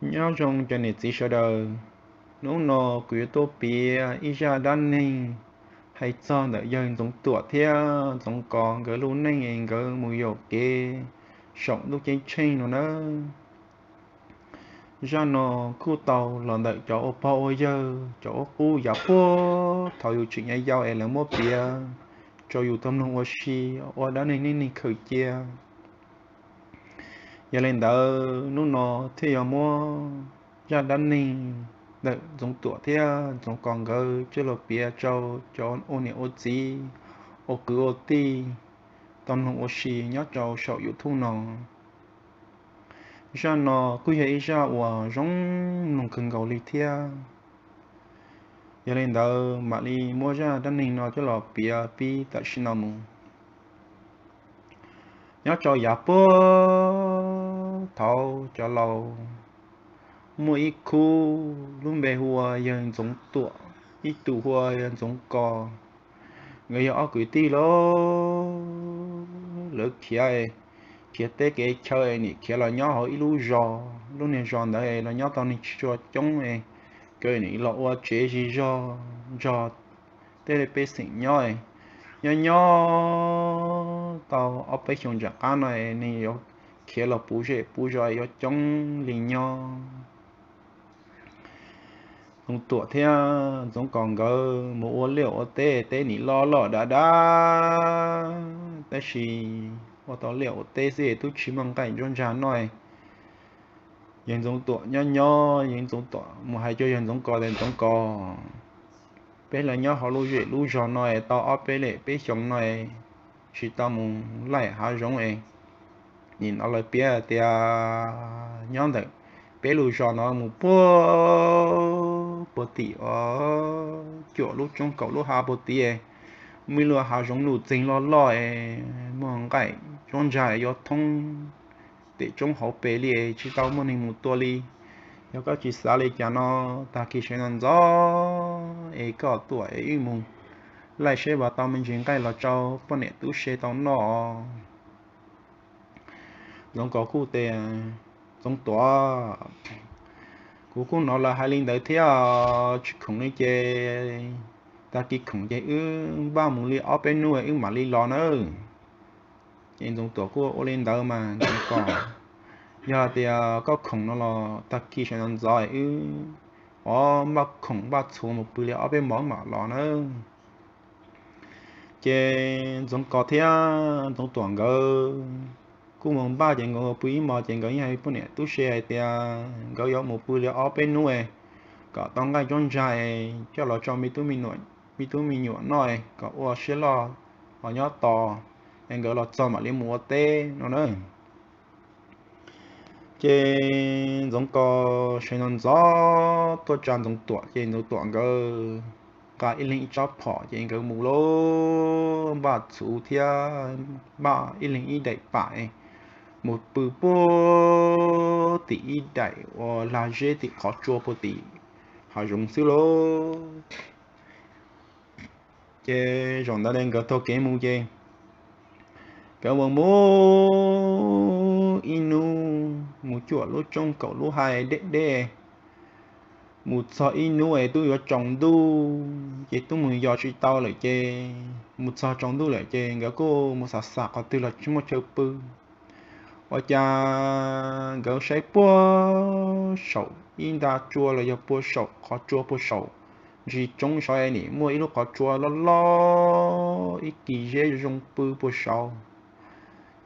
Nyob zoo cov niam txiv sawv daws, hnub no kuv yuav tuaj piav ib zaj dab neeg hais txog ntawm yawg Ntxoov Tuam thiab Ntxoov Kos nkawd lub neej es nkawd mus yuam kev saum ntuj ceeb tsheej no nawb. Zaj no kuj tau los ntawm cov ua pog ua yawg, cov ua qub yav puag thaum yus tseem yau yau es lawv muab piav rau yus tau mloog ua si, ua dab neeg niaj neeg khaws cia. Yog li ntawd hnub no thiaj yuav muab zaj dab neeg ntawm Ntxoov Tuam thiab Ntxoov Kos nkawd coj los piav rau cov ua niam ua txiv, ua kwv ua tij tau mloog ua si nyob rau saum YouTube no. Zaj no kuj yog ib zaj uas zoo mloog kawg nkaus li thiab. Yog li ntawd mam li muab zaj dab neeg no coj los piav pib tam sim no mus. Nyob rau yav puag thaum cov laus, muaj ib khub lub npe hu ua yawg Ntxoov Tuam, ib tus hu ua yawg Ntxoov Kos. Nkawd yog ob kwv tij los lawv khiav, khiav teb kev chaw, nim khiav los nyob hauv ib lub zos. Lub niag zos ntawd los nyob tau neeg tsis tshua coob, nkawd nim los ua tsev zis zog nrog tej pej xeem nyob. Nyob nyob tau ob peb xyoos tom qab no, nws yuav khiav los puv zej puv zos yuav coob li nyob. Ntxoov Tuam thiab Ntxoov Kos nkawd mus ua liaj ua teb, teb nim loj loj dav dav, tab sis ua tau liaj ua teb xwb twb tsis muaj nqaij nruab nrag noj. Yawg Ntxoov Tuam nyob nyob, yawg Ntxoov Tuam mus hais rau yawg Ntxoov Kos tias, Ntxoov Kos, peb los nyob hauv lub zej lub zog no tau ob peb lub peb xyoos no, tsis tau mus laij hav zoov es. Nim no lawv piav tias nyob ntawm peb lub zos no mus puag puag tim uas cuam lub roob kaum lub hav puag tim, muaj ib lub hav zoov lub txeeg loj loj es muaj nqaij nruab nrag yuav thoob tim roob hauv pes li es tsis tau muaj neeg mus tua li. Yog koj tsis xav li cas no, tag kis sawv ntxov ntxov es koj tuaj es wb mus laij seb puas tau me ntsis nqaij los rau poj niam tub se tau noj. Ntxoov Kos kuj tias, Ntxoov Tuam, kuv kuj hnov lawv hais li ntawd thiab, tsis khoom li ces tag kis khoom ces wb npaj mus li ob peb hnub wb mam li los nawb. Ces Ntxoov Tuam kuj ua li ntawd mas, Ntxoov Kos, yog tias koj khoom no los tag kis sawv ntxov ntxov wb npaj khoom npaj txhuv mus pw li ob peb hmos mam los nawb. Ces Ntxoov Kos thiab Ntxoov Tuam nkawd kuj mus npaj, ces nkawd pw ib hmos ces nkawd yeej hais poj niam tub se hais tias nkawd yuav mus pw li ob peb hnub kom tau nqaij nruab nrag coj los rau me tub me nyuam noj kom ua siab loj, ho nyob tos es nkawd los txog mam li mus ua teb no na. Ces Ntxoov Kos sawv ntxov ntxov tuaj tsa Ntxoov Tuam, ces Ntxoov Tuam nkawd nqa ib leeg ib tsob phom, ces nkawd mus lawm, npaj txhuv thiab npaj ib leeg ib daim pam, mus pw puag tim ib daim uas lag zeb tim qhov tsua puag tim hav zoov xwb lauj. Ces zaum ntawd nkawd taug kev mus ces nkawd mus mus ib hnub mus cuam lub roob kaum lub hav deb deb, mus txog ib hnub es twb yuav tsaus ntuj ces twb mus yos tsis tau lawm, ces mus txog tsaus ntuj lawm ces nkawd kuj mus xav xav qhov twg los tsis muaj chaw pw. Ua cas nkawd saib puag saum ib nta tsua los yog puag saum qhov tsua puag saum ntsis roob saud nim muaj ib lub qhov tsua loj loj ib kis zeb zoo pw puag saud.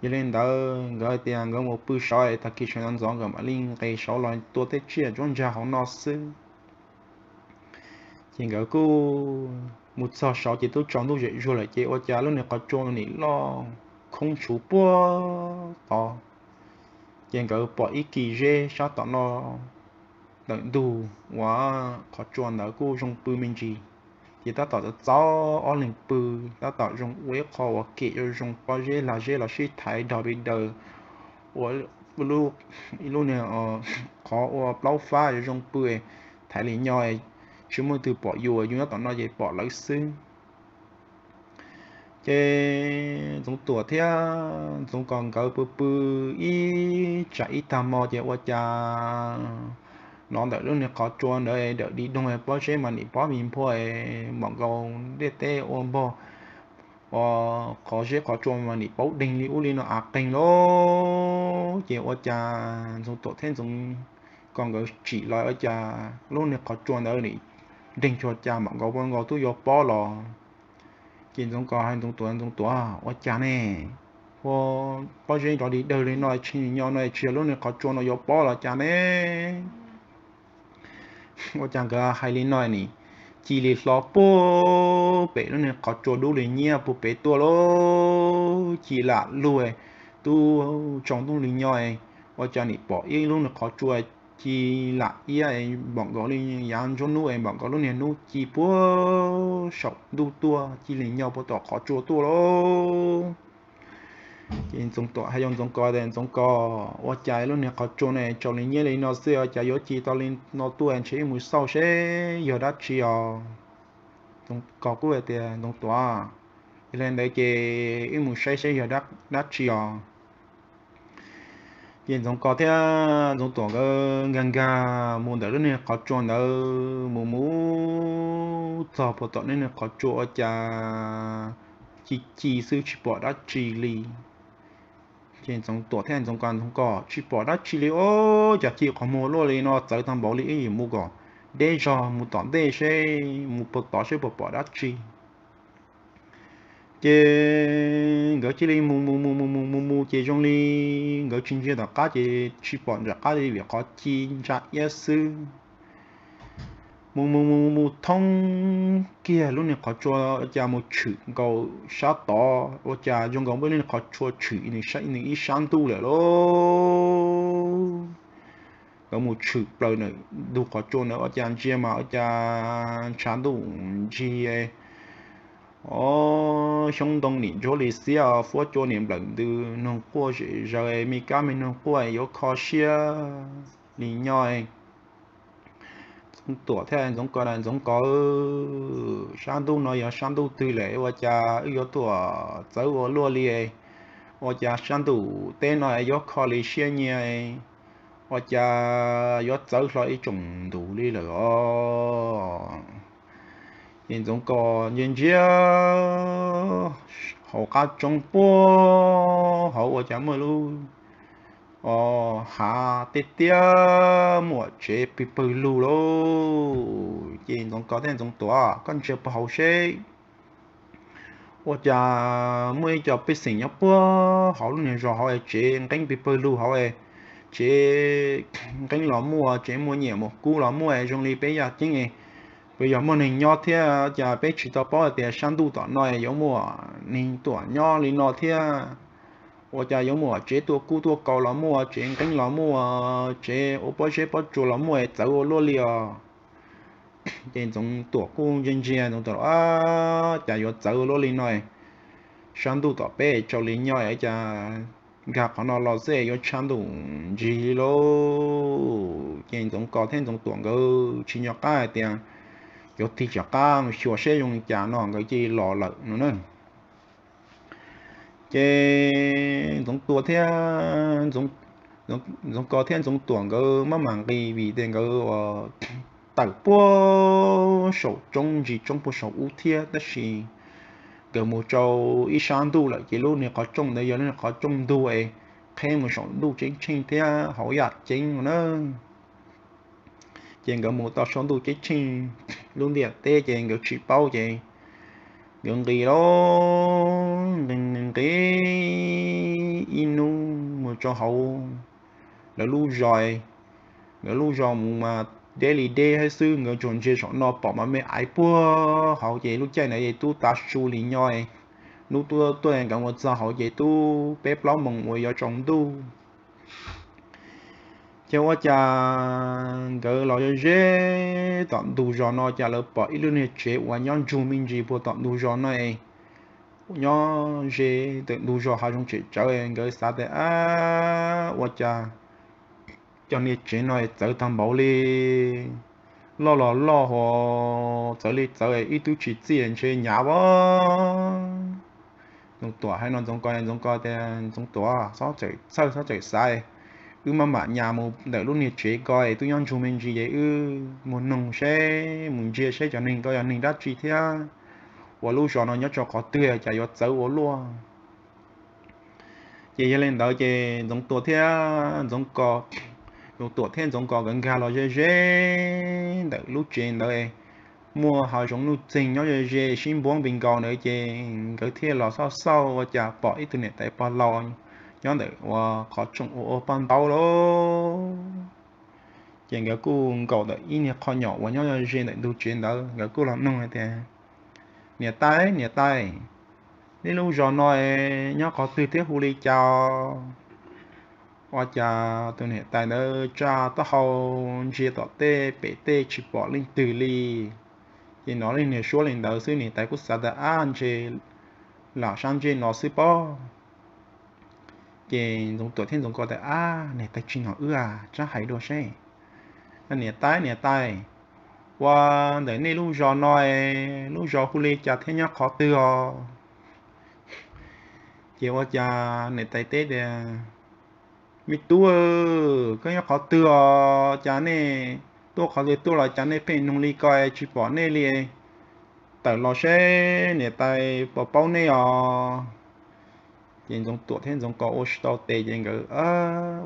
Yog li ntawd nkawd tias nkawd mus pw saud, tag kis sawv ntxov ntxov nkawd mam li nqes saud los tua tej tsiaj nruab nrag hauv no xwb. Ces nkawd kuj mus txog saud ces twb tsaus ntuj zem zuag lawm, ces ua cas lub niag qhov tsua nim loj khoob tshuv puag tod. Ces nkawd pom ib kis zeb sab tom no ntawm ntug uas qhov tsua ntawd kuj zoo pw me ntsis. Ces tab tom txaus ob leeg pw, tab tom zoo ua ib qho uas kem zoo zoo pob zeb lag zeb los sib thaiv dog pes daws ua ib lub niag qhov ua plaub fab zoo pw, thaiv li nyo, tsis muaj twg pom yus, yus nyob tom no ces pom lawv xwb. Ces Ntxoov Tuam thiab Ntxoov Kos nkawd pw pw ib tsam ib tag hmo ces ua cas no ntawm lub niag qhov tsua ntawd dawm di doog, pob zeb mas nim pob mis nphua, npaum nkaus ntiaj teb ua npog, ua qhov zeb qhov tsua mas nim paub deeg li ub li no av qeeg lauj. Ces ua cas Ntxoov Tuam thiab Ntxoov Kos nkawd tsim los ua cas lub niag qhov tsua ntawd nim deeg cuag cas npaum nkaus nkaus twb yuav pob los. Ces Ntxoov Kos hais Ntxoov Tuam, Ntxoov Tuam, ua cas ne? Ua pob zeb nrov di dawg li no, tsis nyo no tsis yog lub niag qhov tsua no yuav pob los cas ne? Ua cas nkawd hais li no nim ci li hlo puag pem lub niag qhov tsua dub li nyiab puag pem tuaj lauj. Ci lam lug tub tsaus ntuj li nyo, ua cas nim pom ib lub niag qhov tsua ci lam iab npaum nkaus li yav nruab hnub es npaum nkaus lub niag hnub ci puag saum ntuj tuaj, ci li nyo puag tom qhov tsua tuaj lauj. Ces Ntxoov Tuam hais rau Ntxoov Kos tias, Ntxoov Kos, ua cas lub niag qhov tsua ne tsaus li nyiab li no xwb, ua cas yuav ci tau li no tuaj, ntshe wb mus xauj seb yog dab tsi os. Ntxoov Kos kuj hais tias, Ntxoov Tuam, yog li ntawd ces wb mus saib seb yog dab tsi os. Ces Ntxoov Kos thiab Ntxoov Tuam nkawd nkag nkag mus ntawm lub niag qhov tsua ntawd, mus mus txog puag tom lub niag qhov tsua ua cas ci ci xwb tsis pom dab tsi li. Ces Ntxoov Tuam thiab Ntxoov Kos, Ntxoov Kos, tsis pom dab tsi li os, cas ci qhov muag luaj li no, txawv tag npaum li, wb yuav mus kom deb zog mus tom ntej seb, mus puag tod seb puas pom dab tsi. Ces nkawd cia li mus mus mus mus mus mus mus ces zoo li nkawd tsis ntsia tom qab ces tsis pom nram qab li vim qhov ci ntsa iab xwb. Mus mus mus mus thoob kiag lub niag qhov tsua ua cas mus tshwm nkaus sab tod, ua cas zoo nkaus muaj lub niag qhov tsua tshwm nws ib sab ntuj lawm lauj. Nkawd mus tshwm plaws ntug qhov tsua ntawd ua cas ntsia mas ua cas ntshav ntuj ntsig, o, xyoob ntoo nim ntsuab li xiab, fuab cua nim nplawm ntws, noog quaj zom zaws, me kab me noog quaj yuav kho siab li nyob. Ntxoov Tuam thiab Ntxoov Kos, Ntxoov Kos, sab ntuj no yog sab ntuj twg lawm ua cas wb yuav tuaj txawv ua luaj li? Ua cas sab ntuj teb no yuav kho li siab nyiaj? Ua cas yuav txawv hlo ib tsoom ntus li lawm os? Ces Ntxoov Kos ntsia ntsia hauv qab tsoob puag hauv ua cas muaj lub, o, hav tiaj tiaj, muaj tsev pw pawg lug lauj. Ces Ntxoov Kos thiab Ntxoov Tuam, koj ntsia puag hauv seb. Ua cas muaj ib co pej xeem nyob puag hauv lub niag zos hauv, tsev nqeeb pw pawg lug hauv, tsev nqeeb los muaj, tsev muaj nyiaj muaj kub los muaj, zoo li peb yaj ceeb. Puas yog muaj neeg nyob thiab? Cas peb tsis tau paub hais tias sab ntuj tom no yuav muaj neeg tuaj nyob li no thiab? Ua cas yuav muaj tsev tuaj kub tuaj kaus los muaj, tsev nqeeb los muaj, tsev ua pob zeb pob tsuas los muaj, txawv ua luaj li os? Ces Ntxoov Tuam kuj ntsia ntsia, Ntxoov Tuam, cas yuav txawv ua luaj li no? Sab ntuj tom peb tsaus li nyob, cas nkag qhov no los xwb yuav tshav ntuj ntsig li lauj. Ces Ntxoov Kos thiab Ntxoov Tuam nkawd tsis nco qab hais tias yuav tig rov qab mus xyuas seb zoo li cas no, nkawd cia li los lawm no na. Ces Ntxoov Tuam thiab, Ntxoov Kos thiab Ntxoov Tuam nkawd maj mam nqis vim tias nkawd tawm puag saum roob, ntsis roob puag saum ub thiab, tab sis nkawd mus rau ib sab ntuj lawm ces lub niag qhov rooj ntawd yog lub niag qhov rooj ntug es qheb mus saum ntuj ceeb tsheej thiab hauv yaj ceeb no na. Ces nkawd mus tau saum ntuj ceeb tsheej lub ntiaj teb ces nkawd tsis paub ces nkawd nqis lauj, nqis nqis ib hnub mus rau hauv lawv lub zos. Nkawd lub zos mus mas deb li deb thiab xwb, nkawd tsuas ntsia saum no pom mas me aiv puag hauv ces lub caij ntawd ces twb tav su li nyob. Hnub tuaj tuaj nkawd mus txog hauv ces twb peb plaub moos uas yuav tsaus ntuj. Ces ua cas nkawd los ze ze tom ntug zos no cas lawv pom ib lub niag tsev uas nyob ntsug me ntsis puag tom ntug zos no, nyob ze tom ntug zos hav zoov tseem tsawv, nkawd xav tias, ab, ua cas cov niag tsev no txawv tag npaum li, loj los loj hos txawv li txawv ib tug tsis txij ntshe hnyav as. Ntxoov Tuam hais no Ntxoov Kos, Ntxoov Kos tias, Ntxoov Tuam, txhob txhawj txhob txawm xav, wb maj mam nyas mus ntawm lub niag tsev ko es twb nyob ntsug me ntsis ces wb mus noog seb, mus ntsia seb cov neeg ko yog neeg dab tsi thiab ua lub zos no nyob rau qhov twg cas yuav txawv ua luaj. Ces yog li ntawd ces Ntxoov Tuam thiab Ntxoov Kos, Ntxoov Tuam thiab Ntxoov Kos nkawd nkag los ze ze ntawm lub tsev ntawd, muaj hav zoov nuj txeeg nyob ze ze sib npuab npi nkaus ntawd ces nkawd thiaj los xauj xauj ua cas pom ib tug niam tais pog laus nyob ntawm ua qhov tsoom ua ua paj ntaub lauj. Ces nkawd kuj nkaum ntawm ib niag qho nyom uas nyob ze ntawm ntug tsev ntawd, nkawd kuj los noog hais tias, Niam tais, niam tais, nej lub zos no nyob qhov twg thiab hu li cas? Ua cas tus niam tais ntawd tsa taub hau ntsia tom tej pem tej tsis pom leej twg li. Ces hnov leej niag suab li ntawd xwb niam tais kuj xav tias, Ab, ntshe lam sab ntsej no xwb pob. Ces Ntxoov Tuam thiab Ntxoov Kos tias, Ab, niam tais tsis hnov wb a, tsab hais dua seb. Niam tais, niam tais, ua ntawm nej lub zos no, lub zos hu li cas thiab nyob qhov twg os? Ces ua cas niam tais teb tias, Me tub, koj nyob qhov twg os? Cas nej tuaj qhov twg tuaj los cas nej pheej noog li ko tsis pom nej li? Tawm los seb niam tais puas paub nej os. Ces Ntxoov Tuam thiab Ntxoov Kos ua tsis tau tes ces nkawd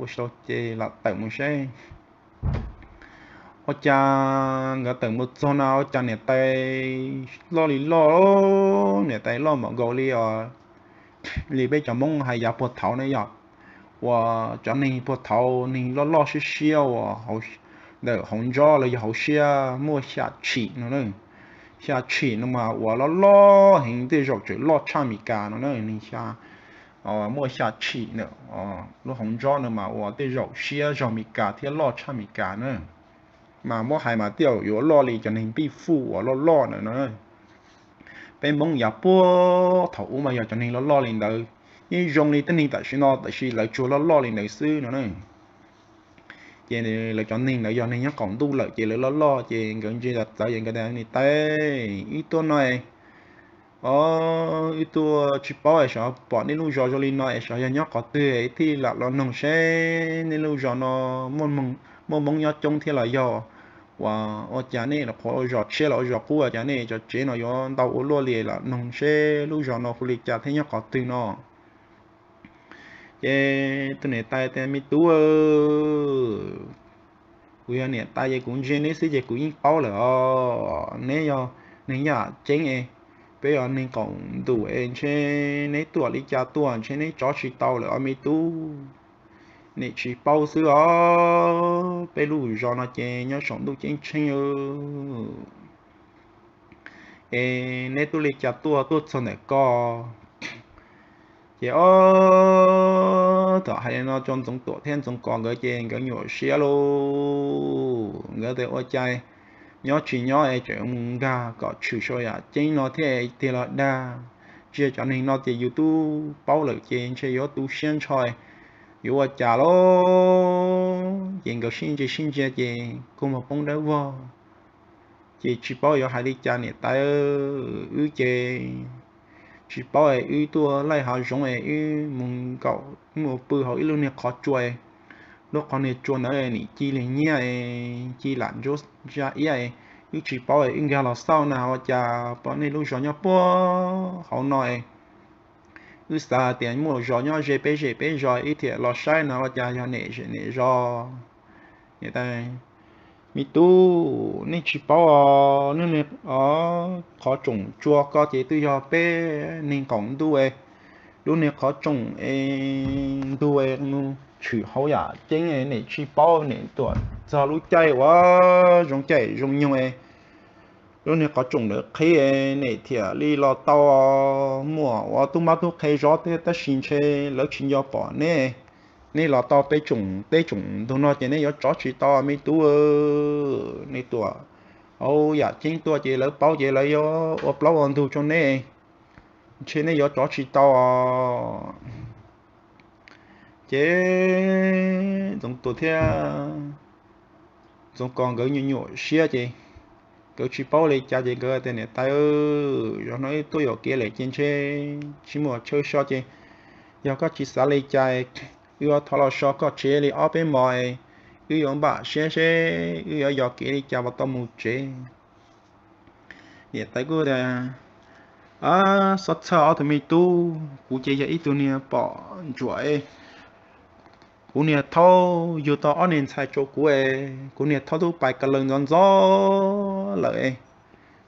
ua tsis tau ces lam tawm mus seb. Ua cas nkawd tawm mus txog na ua cas niam tais loj li loj, niam tais loj npaum nkaus li os, li peb cov Hmoob hais yav puag thaud na yog, uas cov neeg puag thaud neeg loj loj siab siab uas ntawm hauv ntsob los yog hauv siab muaj xya tshim no na. Xya tshim no mas uas loj loj heev, tej zaum tseem loj tshaj Meskas no na, neeg xya, muaj xya tshim ntawm lub hauv ntsob no mas uas tej zaum siab zog Meskas thiab loj tshaj Meskas na. Mas muab hais mas tej zaum yuav loj li cov neeg pij fuj uas loj loj ntawd no. Peb Hmoob yav puag thaum ub mas yog cov neeg loj loj li ntawd, yeej zoo li tej neeg tam sim no tab sis lawv tsuas loj loj li ntawd xwb no na. Ces lawv cov neeg ntawd yog neeg nyob qaum ntuj lawm ces lawv loj loj ces nkawd ntsia txawv ces nkawd tias, Niam tais, wb tuaj no, o, wb tuaj tsis paub es xyov pom nej lub zos zoo li no es xyov yog nyob qhov twg es thiaj lam los noog seb nej lub zos no muaj Hmoob nyob coob thiab los yog uas ua cas nej los qhuav ua zos tshiab los ua zos qub ua cas nej cov tsev no yuav ntau ua luaj li, lam noog seb lub zos no hu li cas thiab nyob qhov twg no. Ces tus niam tais tias, Me tub, kuv yog niam tais ces kuv ntsia neb xwb ces kuv yeej paub lawm os. Neb yog neeg yam ceeb es, peb yog neeg qaum ntuj es ntshe neb tuaj li cas tuaj ntshe neb tso tsis tau lawm os me tub. Nim tsis paub xwb os, peb lub zos no ces nyob saum ntuj ceeb tsheej. Es neb tuaj li cas tuaj tuaj txog ntawm ko? Ces ob thaum hais li no rau Ntxoov Tuam thiab Ntxoov Kos nkawd ces nkawd nyuam siab lauj. Nkawd tias ua cas nyob tsis nyob es tseem mus nkag kom tshwm saum yam ceeb no thiab tiag los dag. Ntsia cov neeg no ces yus twb paub lawm ces ntshe yuav tu siab ntsho, yuav ua cas lauj? Ces nkawd sib ntsia sib ntsia ces kua muag poob dawb vog. Ces tsis paub yuav hais li cas niam tais, wb ces tsis paub es wb tuaj laij hav zoov es wb mus nkaum mus pw hauv ib lub niag qhov tsua, lub qhov niag tsua ntawd nim ci li nyiaj, ci lam ntsuab ntsa iab, wb tsis paub es wb nkag los xauj na ua cas pom nej lub zos nyob puag hauv no. Wb xav tias muaj zos nyob ze peb zej peb zos wb thiaj los saib no ua cas yog nej zej nej zos. Me tub, nej tsis paub os, qhov tsoom tsua ko ces twb yog peb neeg qaum ntuj, lub niag qhov tsoom ntug mus tshwm hauv yam ceeb, nej tsis paub, nej tuaj txog lub caij uas zoo caij zoo nyoog, lub niag qhov tsoom ntawd qhib, nej thiaj li los tau. Muaj ua tub mab tub qhe zov thiab tab sis ntshe lawv tsis nco pom nej. Nej los tau peb tsoom teb tsoom ntug no ces nej yuav tsov tsis tau me tub. Nej tuaj hauv yam ceeb tuaj ces lawv paub ces lawv yuav ua plaub ua ntug rau nej, ntshe nej yuav tsov tsis tau. Ces Ntxoov Tuam thiab Ntxoov Kos nkawd nyuam nyuam siab ces nkawd tsis paub li cas ces nkawd tias, Niam tais, zaum no wb tuaj yuam kev lawm ces ntshe tsis muaj chaw so ces yog koj tsis xav li cas wb yuav thov los so koj tsev li ob peb hmos, wb yuav npam siab seb wb yuav yog kev li cas uas tau mus tsev. Niam tais kuj tias, Xob txhawj ob tug me tub, kuv ces yog ib tug niag pom ntsuam, kuv niag thaub yug tau ob niag ntxhais rau kuv es kuv niag thaub tub pais ka laws ntxov ntxov lawm.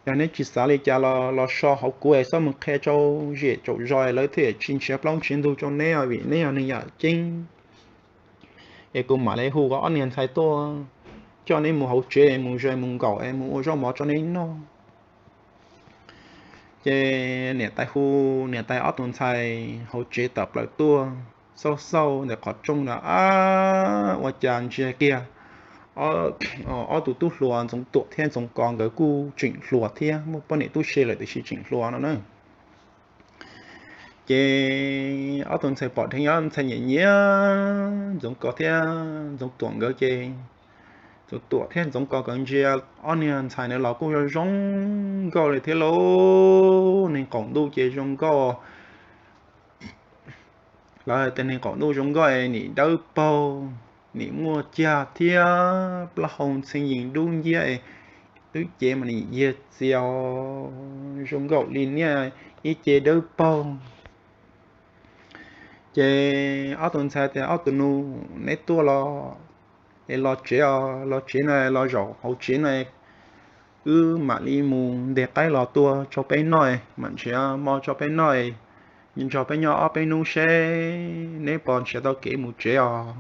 Yog neb tsis xav li cas los so hauv kuv es xob mus qhia rau zem tsaum zos lawv thiaj tsis nrhiav plaub nrhiav ntug rau neb vim neb yog neeg yam ceeb. Es kuv mam li hu ob niag ntxhais tuaj coj neb mus hauv tsev mus zais mus nkaum es mus ua zaub mov rau neb noj. Ces niam tais hu niam tais ob tug ntxhais hauv tsev tawm plaws tuaj, xauj xauj ntawm qhov rooj na, ua cas ntsia kiag ob tug tub hluas Ntxoov Tuam thiab Ntxoov Kos nkawd kuj tseem hluas thiab, muaj poj niam tub se lawm tiam sis tseem hluas no na. Ces ob tug ntxhais pom dheev ob ntxhais nyiam nyiam Ntxoov Kos thiab Ntxoov Tuam nkawd ces Ntxoov Tuam thiab Ntxoov Kos nkawd ntsia ob niag ntxhais na los kuj zoo zoo nkauj li thiab lauj. Neeg qaum ntuj ces zoo nkauj, lawv tias neeg qaum ntuj zoo nkauj, nim dawb paug, nim muaj cag thiab plaub hau ntxhee yees dub nciab, twb cev mas nim yiag txias zoo nkauj li niag ib ce dawb paug. Ces ob tug ntxhais tias, Ob tug nus, neb tuaj los es los tsev os, los tsev no, los zaum hauv tsev no, wb mam li mus ntes qaib los tua rau peb noj, mam nrhiav mov rau peb noj, nrog peb nyob ob peb hnub seb neb puas nrhiav tau kev mus tsev os.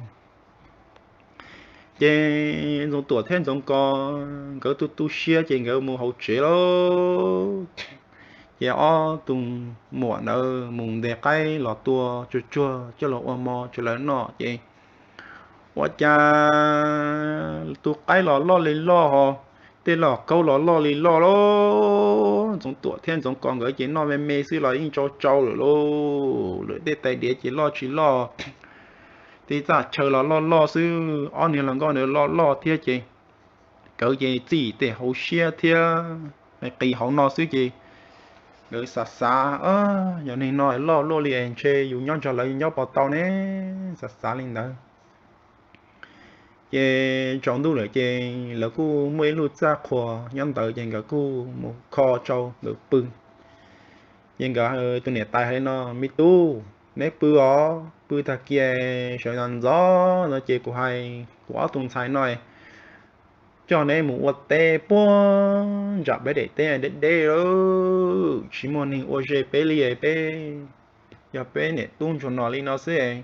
Ces Ntxoov Tuam thiab Ntxoov Kos nkawd tu tu siab ces nkawd mus hauv tsev lauj. Ces ob tug muam ntawd mus ntes qaib los tua tsuag tsuag coj los ua mov rau lawv noj ces ua cas tus qaib los loj li loj ho, tej los kaub los loj li loj lauj. Ntxoov Tuam thiab Ntxoov Kos nkawd ces noj me me xwb los yeej tsau tsau lawm lauj. Lawv tej tais diav ces loj tsis loj, tej txaj chaw los loj loj xwb, ob niag hluas nkauj ntawd loj loj thiab ces nkawd ces txij tes hauv siab thiab qis hauv no xwb ces nkawd xav xav, Yog neeg no loj luaj li ntshe yus nyob nrog lawv yus nyob puas tau ne? Xav xav li ntawd ces tsaus ntuj lawm ces lawv kuj muaj ib lub txaj qhua nyob ntawd ces nkawd kuj mus kho rau nkawd pw. Ces nkawd tus niam tais hais li no, Me tub, neb pw os, pw tag kis sawv ntxov ntxov no ces kuv hais kuv ob tug ntxhais no coj neb mus ua teb puag nram peb daim teb deb deb, tsis muaj neeg ua ze peb li. Peb yog peb niam tub ntsuag no li no xwb,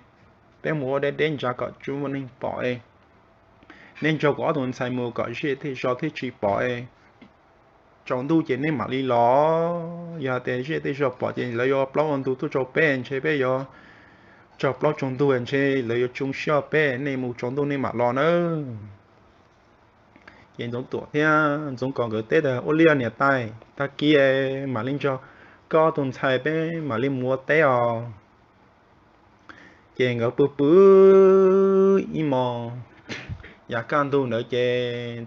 peb mus ua deb deb ntawd kom tsis muaj neeg pom. Neb nrog kuv ob tug ntxhais mus kom zej tej zos thiaj tsis pom. Tsaus ntuj ces neb mam li los. Yog tias zej tej zos pom ces lawv yuav plaub ua ntug tuaj rau peb, ntshe peb yuav raug plaub tsaus ntug, ntshe lawv yuav tsoo siab peb. Nej mus tsaus ntuj nej mam los nawb. Ces Ntxoov Tuam thiab Ntxoov Kos nkawd teb tias, Ua li niam tais, tag kis mam li nrog koj ob tug ntxhais peb mam li mus ua teb os. Ces nkawd pw pw ib hmos, yav kaj ntug ntawd ces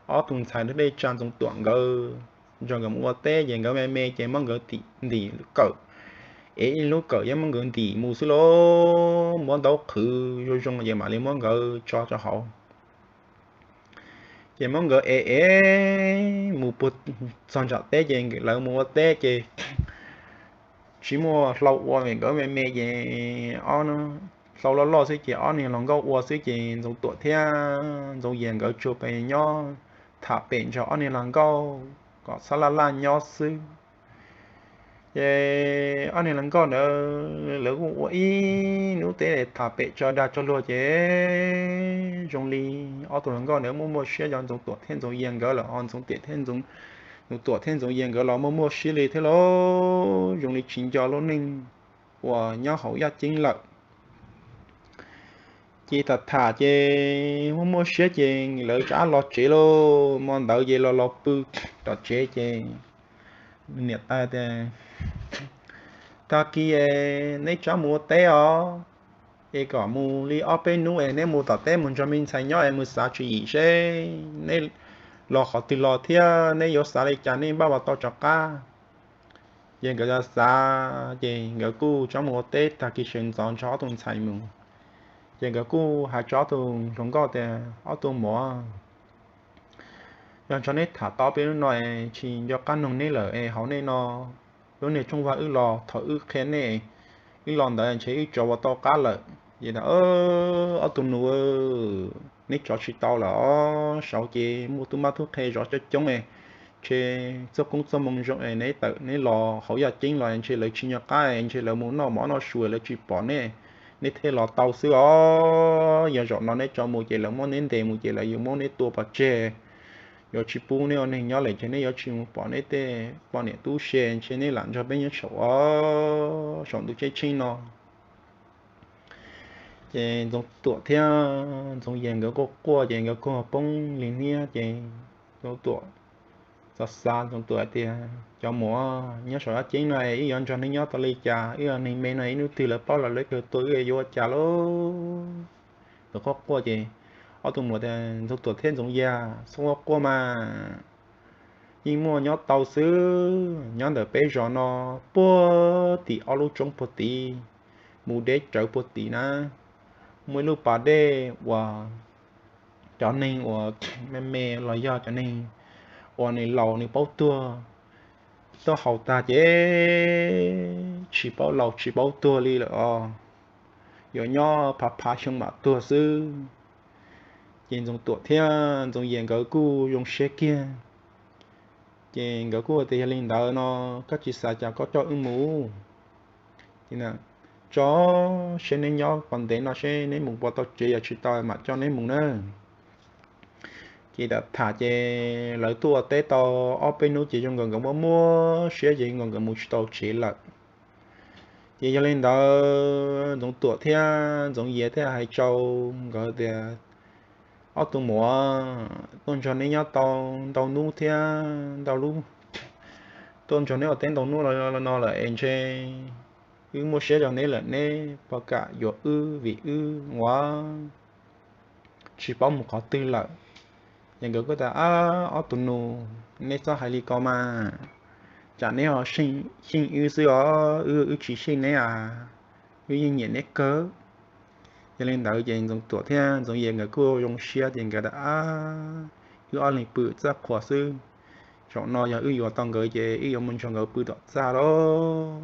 ob tug ntxhais dej tsa Ntxoov Tuam nkawd nrog nkawd mus ua teb ces nkawd me me ces muab nkawd ntim kawm, ev ib lub kawm yeej muab nkawd ntim mus xwb lauj. Muab ntaub qhwv zoo zoo ces mam li muab nkawd tso rau hauv. Ces muab nkawd ev ev mus puag txog nram teb ces lawv mus ua teb ces tsis muaj hlau ua, nkawd me me ces ob hlau loj loj xwb ces ob niag hluas nkauj ua xwb ces Ntxoov Tuam thiab Ntxoov Yias nkawd tsuas pes nyob tham pem nrog ob niag hluas nkauj kom txhob laj laj nyob xwb. Ces ob niag hluas nkauj ntawd lawv kuj ua ib hnub teb tham pem tso dag tso luag ces zoo li ob tug hluas nkauj ntawd muaj muaj siab, yog Ntxoov Tuam thiab Ntxoov Yias nkawd lawm ho Ntxoov Tuam thiab Ntxoov Tuam thiab Ntxoov Yias nkawd los muaj muaj siab li thiab lauj, zoo li tsis nco lub neej uas nyob hauv yaj ceeb lawm. Ces tham tham ces muaj muaj siab ces lawv rov qab los tsev lauj. Hmo ntawd ces los los pw tom tsev ces niam tais tias, Tag kis neb rov mus ua teb os, es kom mus li ob peb hnub es neb mus tom teb mus nrog me ntxhais nyob es mus xav tswv yim seb neb los qhov twg los thiab neb yuav xav li cas nej npaj ua tau rov qab. Ces nkawd xav xav ces nkawd kuj rov mus ua teb tag kis sawv ntxov nrog ob tug ntxhais mus. Ces nkawd kuj hais rau ob tug hluas nkauj tias, Ob tug muam, yog ntshe neb tham tau peb lub no es tsis nco qab noog neb lawm es hauv nej no lub niag tshooj vaj wb los thaum wb qhia nej, wb los ntawd ntshe wb tsov ua tau qab lawm. Ces tias, Ob tug nus, neb tsov tsis tau lawm os, saud ces muaj tub mab tub qhe zov coob coob, ntshe txoj koob txoj moo zoo es neb tawm neb los hauv yaj ceeb los ntshe lawv tsis nco qab, ntshe lawv mus noj mov noj su lawv tsis pom neb, neb thiaj los tau xwb os. Yog zaum no neb tso mus ces lawv muab neb ntes mus ces lawv yuav muab neb tua pov tseg, yuav tsis pub neb ua neeg nyob lawm ces neb yuav tsis mus pom neb tej poj niam tub se, ntshe neb lam nrog peb nyob saum os, saum ntuj ceeb tsheej no. Ces Ntxoov Tuam thiab Ntxoov Yias nkawd quaj quaj ces nkawd kuj poob li hniab ces Ntxoov Tuam xav xav, Ntxoov Tuam tias, Cov muam, nyob saum yaj ceeb no wb yuav nrog neb nyob tau li cas? Wb yog neeg me no ib hnub twg lawv paub los lawv kawg tua wb yuav ua cas lauj? Nkawd quaj quaj ces ob tug muam tias, Ntxoov Tuam thiab Ntxoov Yias, txhob quaj quaj mas, yeej muaj nyob tau xwb. Nyob ntawm peb zos no puag tim ob lub roob puag tid, mus deb rawv puag tid na, muaj ib lub pas dej uas cov neeg uas me me los yog cov neeg uas nws laus nws paub tuag, tuaj haus tag ces tsis paub laus tsis paub tuag li lawm os, yuav nyob phav phav xyoo mam tuag xwb. Ces Ntxoov Tuam thiab Ntxoov Yias nkawd kuj zoo siab kiag, ces nkawd kuj tias, Yog li ntawd no koj tsis xav cas koj coj wb mus, tso seb neb nyob puas ntev no seb neb mus puas tau tsev, yog tsis tau mam coj neb mus na. Ces tham tham ces lawv tuaj ua teb tau ob peb hnub ces zoo nkaus nkawd muaj muaj siab ces zoo nkaus nkawd mus tsis tau tsev lawm. Ces yog li ntawd Ntxoov Tuam thiab Ntxoov Yias thiaj hais rau nkawd tias, Ob tug muam, tuaj nrog neb nyob tau ntau hnub thiab ntau lub, tuaj nrog neb ua teb ntau hnub no lawm es ntshe wb muaj siab rau neb lawm, neb puas kam yuav wb vim wb ua tsis paub mus qhov twg lawm? Ces nkawd kuj tias, Ab, ob tug nus, neb txhob hais li ko mas, tsam neb ho xyeej wb xwb os, wb wb tsis xyeej neb a, wb yeej nyiam neb kawg. Yog li ntawd ces Ntxoov Tuam thiab Ntxoov Yias nkawd kuj zoo siab ces nkawd tias, Ab, wb ob leeg pw txaj qhua xwb, zaum no yog wb yuav tau nkawd ces wb yuav mus nrog nkawd pw tom txaj lauj.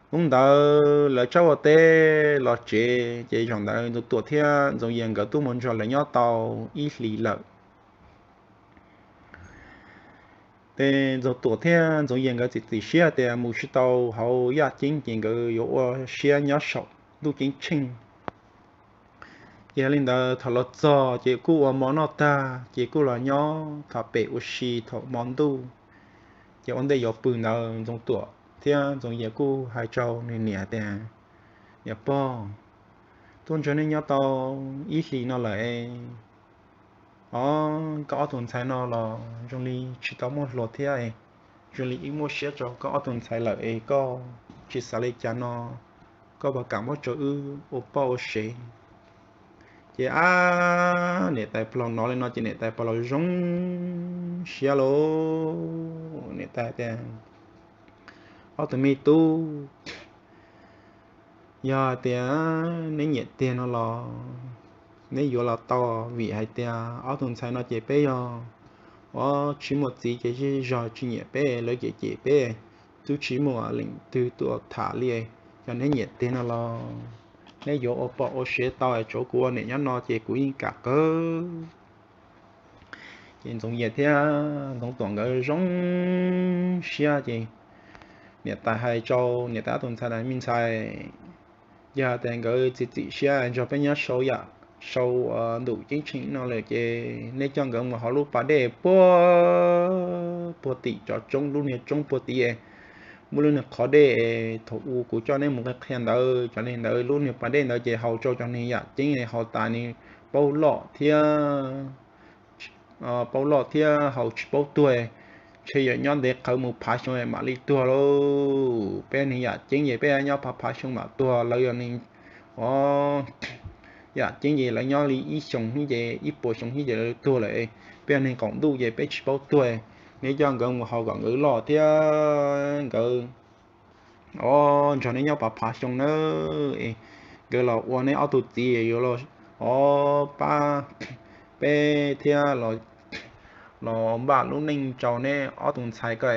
Hnub ntawd lawv txawm ua teb los tsev ces zaum ntawd Ntxoov Tuam thiab Ntxoov Yias nkawd twb mus nrog lawv nyob tau ib hlis lawm. Ces Ntxoov Tuam thiab Ntxoov Yias nkawd txiav txim siab tias mus tsis tau hauv yaj ceeb ces nkawd yuav ua siab nyob saum ntuj ceeb tsheej. Ces yog li ntawd thaum los txog ces kuj ua mov noj tag ces kuj los nyob tham pem ua si thaum hmo ntuj. Ces ua ntej yuav pw ntawd Ntxoov Tuam thiab Ntxoov Yias kuj hais rau nws niam tias, Niam pog, tuaj nrog nej nyob tau ib hlis no lawm, o, koj ob tug ntxhais no los zoo li tsis tau muaj hluas thiab, zoo li wb muaj siab rau koj ob tug ntxhais lawm es koj tsis xav li cas no, koj puas kam muab rau wb ua poj ua sev? Ces ab, niam tais pog los hnov li no ces niam tais pog los zoo siab lauj. Niam tais tias, Ob tug me tub, yog hais tias neb nyiam tiag no los neb yuav los tau, vim hais tias ob tug ntxhais no ces peb yog, o, tsis muaj txiv ces zej zog tsis nyiam peb, lawv cem cem peb, twb tsis muaj leej twg tuaj tham li. Yog neb nyiam tiag no los neb yuav ua poj ua sev tau, tsuav kuv ua niam nyob no ces kuv yeej kam kawg. Ces Ntxoov Yias thiab Ntxoov Tuam nkawd zoo siab ces niam tais hais rau niam tais ob tug ntxhais tias, Me ntxhais, yog tias nkawd txiav txim siab nrog peb nyob sau yam, sau ntuj ceeb tsheej no lawm ces neb coj nkawd mus hauv lub pas dej puag, puag tim cov roob, lub niag roob puag tid, muaj lub niag qhov dej, thaum ub kuv coj neb mus qhia ntawd, cov niag ntawd lub niag pas dej ntawd ces haus rau cov niag yam ceeb, haus tas nws paub loj thiab, paub loj thiab haus tsis paub tuag, ntshe yuav nyob ntev qhawv mus phav xyoo mam li tuag lauj. Peb niag yam ceeb ces peb nyob phav phav xyoo mam tuag, lawv yog neeg, o, yam ceeb ces lawv nyob li ib xyoos xwb ces ib puas xyoo xwb ces lawv tuag lawm. Peb yog neeg qaum ntuj ces peb tsis paub tuag. Neb coj nkawd mus haus kom nkawd loj thiab nkawd, o, nrog neb nyob phav phav xyoo nawb. nkawd los ua neb ob tug txiv yuav los, o, pab peb thiab los npaj lub neej rau neb ob tug ntxhais ko,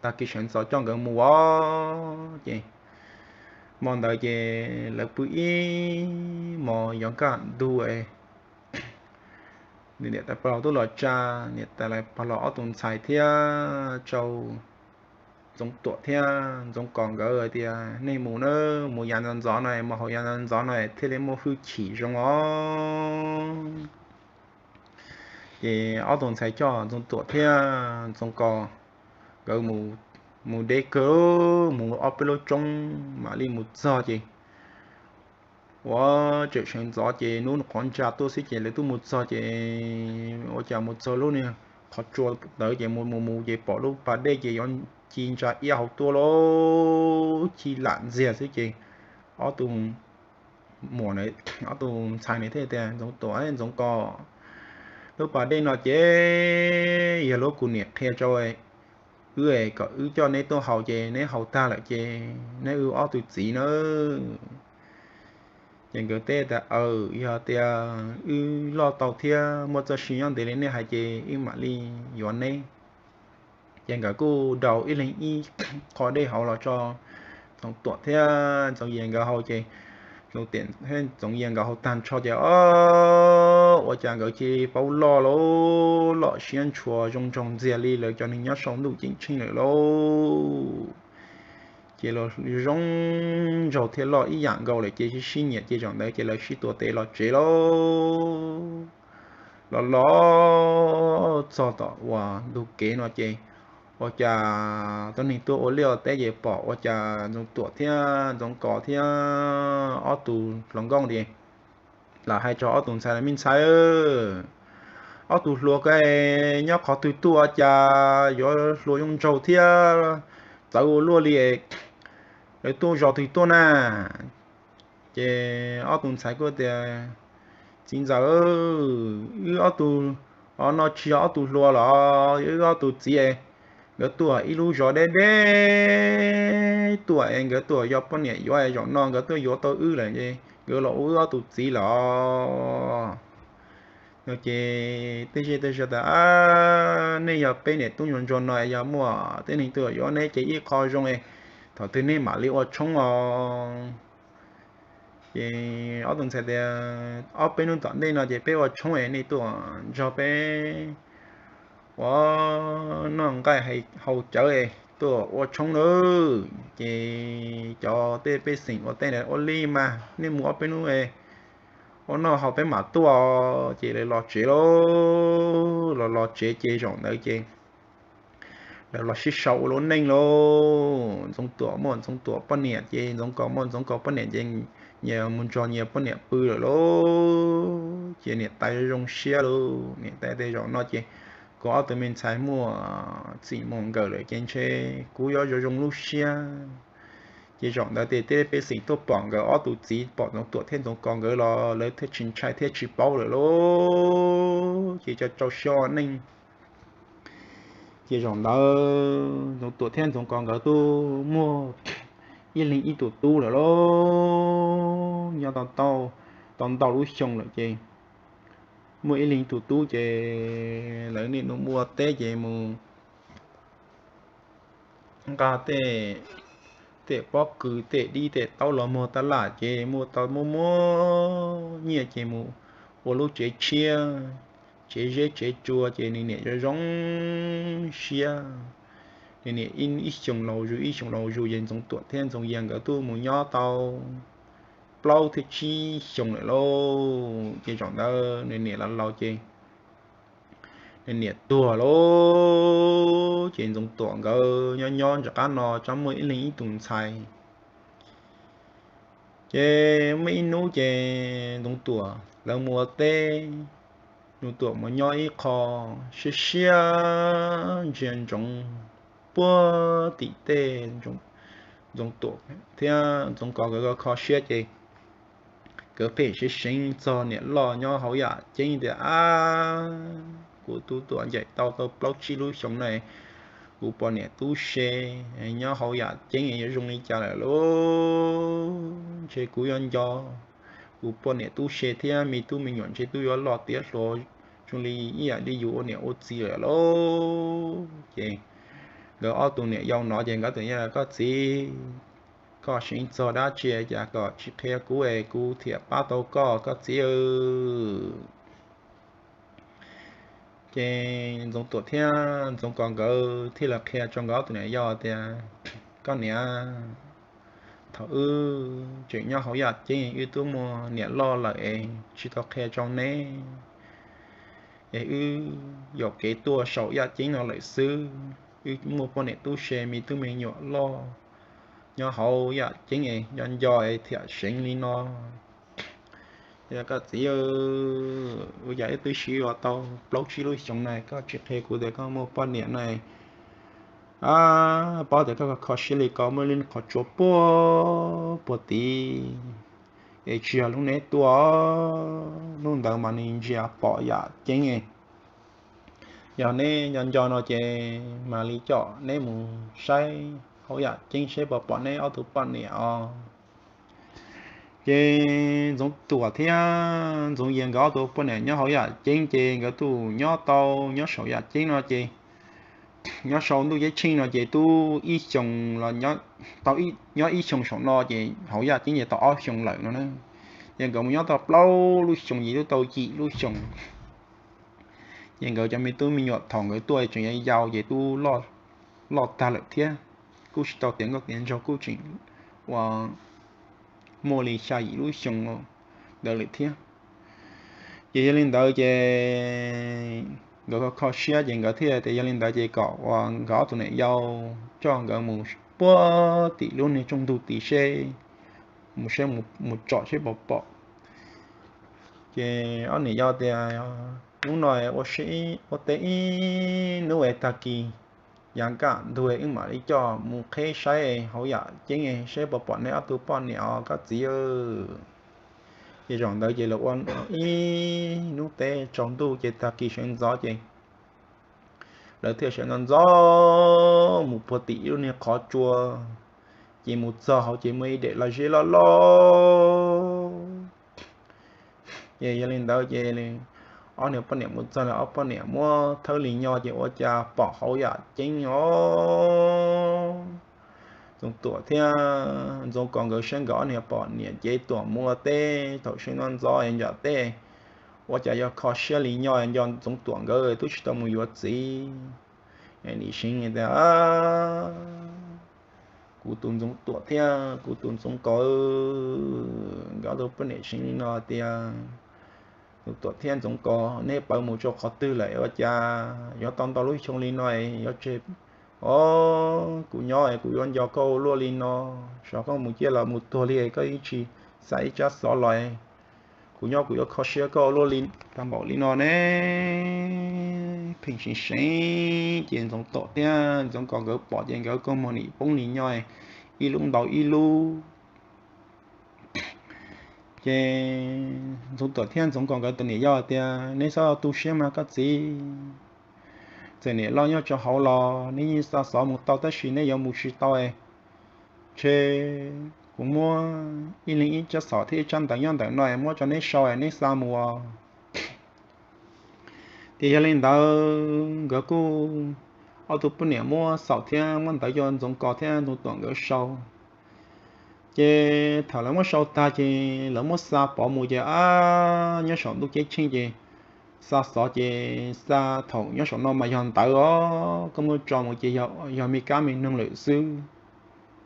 tag kis sawv ntxov coj nkawd mus os. Ces hmo ntawd ces lawv pw ib hmos yuav kaj ntug, niam tais pog los tub los tsa, niam tais pog los ob tug ntxhais thiab rau Ntxoov Tuam thiab Ntxoov Kos nkawd tias, nej mus na, mus yav ntxov ntxov no, mus haus yav ntxov ntxov no thiaj li muaj hwj chim zoo os. Ces ob tug ntxhais coj Ntxoov Tuam thiab Ntxoov Kos nkawd mus deb kawg, mus ob peb lub roob mam li mus txog ces ua tseem sawv ntxov ces hnub qhov ntsa tuaj xwb ces lawv twb mus txog ces ua cas mus txog lub niag qhov tsua ntawd ces mus mus mus ces pom lub pas dej ces yuav ci ntsa iab hauv tuaj lauj, ci lam ntxiag xwb ces ob tug muam, ob tug ntxhais nws thiaj tias, Ntxoov Tuam, Ntxoov Kos, lub pas dej no ces yog lub kuv niam qhia rau wb kom wb coj neb tuaj haus ces neb haus tag lawm ces neb wb ob tug txiv na. Ces nkawd teb tias, aw, yog tias wb loj tau thiab muaj txoj sia nyob ntev li nej hais ces wb mam li yuav neb. Ces nkawd kuj daus ib leeg ib qho dej hauv los tso Ntxoov Tuam thiab Ntxoov Yias nkawd haus ces Ntxoov Tuam thiab Ntxoov Yias nkawd haus tag nrho ces o, ua cas nkawd cia li paub loj lauj, loj siab ntshua zoo nraug ntxiag li lawv cov neeg nyob saum ntuj ceeb tsheej lawm lauj. Ces los zoo nraug thiab loj ib yam nkaus lawm ces sib sib nyiam ces zaum ntawd ces lawv sib tuav tes los tsev lauj. Los los txog tom uas ntug kev no ces ua cas tuab neeg tuaj ua liaj ua teb ces pom ua cas Ntxoov Tuam thiab Ntxoov Kos thiab ob tug hluas nkauj ces lawv hais rau ob tug ntxhais, me ntxhais, ob tug hluas ko nyob qhov twg tuaj cas yuav hluas zoo nraug thiab txawv ua luaj li, lawv tuaj zos twg tuaj na? Ces ob tug ntxhais kuj tias, txiv ntxawm, wb ob tug no tsis yog ob tug hluas los, wb ob tug txiv, nkawd tuaj ib lub zos deb deb tuaj es nkawd tuaj yog poj niam yuav, zaum no nkawd tuaj yuav tau wb lawm es nkawd los ua wb ob tug txiv los. No ces tej zej tej zos tias, nej yog peb niam tub ntsuag ntsuag no yog muaj tej neeg tuaj yuav neb ces ib qho zoo es thaum twg nej mam li ua tshoob os. Ces ob tug ntxhais tias, ob peb hnub tom ntej no ces peb ua tshoob es nej tuaj nrog peb ua noj nqaij haus cawv es tuaj ua tshoob nawb. Ces cov tej pej xeem ua teb ua li mas nej mus ob peb hnub es ua noj haus peb mam tuaj. Ces lawv los tsev lauj, los los tsev ces zaum ntawd ces lawv los sib sau ua lub neej lauj. Ntxoov Tuam muaj Ntxoov Tuam poj niam ces Ntxoov Kos muaj Ntxoov Kos poj niam ces nyias mus nrog nyias poj niam pw lawm lauj. Ces niam tais zoo siab lauj, niam tais tias, zaum no ces kuv ob tug me ntxhais muaj txij muaj nkawm lawm ces ntshe kuv yuav zoo zoo lub siab. Ces zaum ntawd ces tej pej xeem tuaj pom nkawd ob tug txiv, pom Ntxoov Tuam thiab Ntxoov Kos nkawd los lawv thiaj tsis ntshai thiab tsis paub lawm lauj. Ces tso rau siab ua neej. Ces zaum ntawd Ntxoov Tuam thiab Ntxoov Kos nkawd twb muaj ib leeg ib tug tub lawm lauj. Nyob tau ntau lub xyoo lawm ces muaj ib leeg ib tug tub ces lawv niaj hnub mus ua teb ces mus nqa tej pob kws tej dib tej taub los muag taj laj ces muaj tau muaj muaj nyiaj ces mus ua lub tsev tshiab, tsev zeb tsev tsua ces nws niam zoo zoo siab. Nws niam ib xyoos laus zus ib xyoos laus zus ces Ntxoov Tuam thiab Ntxoov Yias nkawd twb mus nyob tau plaub thiab tsib xyoos lawm lauj. Ces zaum ntawd nws niam laus laus ces nws niam tuag lauj. Ces Ntxoov Tuam nkawd nyob nyob nram qab no tseem muaj ib leeg ib tug ntxhais. Ces muaj ib hnub ces Ntxoov Tuam lawv mus ua teb, Ntxoov Tuam mus nyob ib qho siab siab ntsia ntsoov puag tim tej. Ntxoov Tuam thiab Ntxoov Kos nkawd kho siab ces nkawd pheej seev seev txog niam loj nyob hauv yam ceeb tias, ab, kuv twb tuaj ncaim tau tau plaub tsib lub xyoos na, kuv pom niam tub se nyob hauv yam ceeb yuav zoo li cas lawm lauj. Ntshe kuv yuav nco kuv poj niam tub se thiab me tub me nyuam ntshe twb yuav loj tiav hluas zoo li ib yam li yus ua niam ua txiv lawm lauj. Ces nkawd ob tug niam yau no ces nkawd txawm tias, Koj txiv, koj seev txog dab tsi cas koj tsis qhia kuv es kuv thiaj pab tau koj, koj txiv. Ces Ntxoov Tuam thiab Ntxoov Kos nkawd thiaj li qhia rau nkawd ob tug niam yau tias, Koj niam, thaum wb tseem nyob hauv yaj ceeb wb twb muaj niam loj lawm es tsis tau qhia rau neb, es wb yuam kev tuaj saum yaj ceeb no lawm xwb. Wb muaj poj niam tub se me tub me nyuam loj nyob hauv yaj ceeb es nco nco es thiaj seev li no. Koj txiv, ua cas wb twb sib yuav tau plaub tsib lub xyoo na koj tsis qhia kuv tias koj muaj poj niam na. Paub tias koj kho siab li ko muaj lub qhov tsua puag puag tid, es tsis yog lub neb tuaj, lub ntawd mas nws ntsia pom yaj ceeb. Yog neb nco nco no ces mam li coj neb mus saib hauv yaj ceeb seb puas pom neb ob tug poj niam os. Ces Ntxoov Tuam thiab Ntxoov Yias nkawd ob tug poj niam nyob hauv yaj ceeb ces nkawd twb nyob tau, nyob saum yaj ceeb no ces nyob saum ntuj ceeb tsheej no ces twb ib xyoos los tau, nyob ib xyoos saum no ces hauv yaj ceeb ces tau ob xyoos lawm no na. Ces nkawd mus nyob tau plaub lub xyoos ces twb tau yim lub xyoos. Ces nkawd cov me tub me nyuam thaum nkawd tuaj tseem yau yau ces twb loj tag lawm thiab, kuj tsis tau tiav nkauj tiav nraug, kuj tseem ua muaj li xya yim lub xyoo ntawd lawm thiab. Ces yog li ntawd ces nkawd kho siab ces nkawd thiaj tias yog li ntawd ces kom uas nkawd ob tug niam yau coj nkawd mus puag tim lub niag tsooj ntug tid seb, mus seb, mus tsom seb puas pom. Ces ob niam yau tias, Hnub no ua teb ib hnub es tag kis yav kaj ntug wb mam li coj mus qheb saib hauv yaj ceeb seb puas pom neb ob tug poj niam os koj txiv. Ces zaum ntawd ces lawv ua ib hnub teb tsaus ntuj ces tag kis sawv ntxov ces lawv thiaj sawv ntxov ntxov mus puag tim ib lub niag qhov tsua, ces mus txog hauv ces muaj ib daim laj zeb loj loj. Ces yog li ntawd ces ob niag poj niam mus txog lawm, ob poj niam muab thawb li nyo ces ua cas pom hauv yaj ceeb os. Ntxoov Tuam thiab Ntxoov Kos nkawd saib nkawd ob niag poj niam ces tuaj mus ua teb thaum sawv ntxov ntxov nram teb, ua cas yuav kho siab li nyo nco Ntxoov Tuam nkawd twb tsis tau mus yuav txiv. Nim seev tias, Kuv tus Ntxoov Tuam thiab kuv tus Ntxoov Kos, nkawd ob tug poj niam seev li no tias, Ntxoov Tuam thiab Ntxoov Kos, neb pawv mus rau qhov twg lawm ua cas yuav tau ntau lub xyoo li no yuav tseg, o, kuv nyob es kuv yuav nco koj ua luaj li no, xyov koj mus ciaj los mus tuag li koj yeej tsis xa ib tsab xov los, kuv nyob kuv yuav kho siab koj ua luaj li tag npaum li no ne. Pheej seev seev ces Ntxoov Tuam thiab Ntxoov Kos nkawd pom ces nkawd kua muag nim poob li nyo, ib lub ntau ib lub. Ces Ntxoov Tuam thiab Ntxoov Kos nkawd tus niam yau tias, Neb txhob tu siab mas koj txiv, txawm niam loj nyob rau hauv los neb yeej xa xov mus tau tab sis neb yuav mus tsis tau, ces kuv muab ib leeg ib tsab xov thiab ib tsab ntawv nyob ntawm no muab rau neb sau neb xa mus. Ces yog li ntawd nkawd kuj, ob tug poj niam muab xaum thiab muab ntawv rau Ntxoov Kos thiab Ntxoov Tuam nkawd sau. Ces thaum lawv muab sau tag ces lawv muab xa pov mus ces, a, nyob saum ntuj ceeb tsheej ces xa xov ces xa thaum nyob saum no mas yog ntawv os, koj muab tso mus ces yog me kab me noog lawm xwb.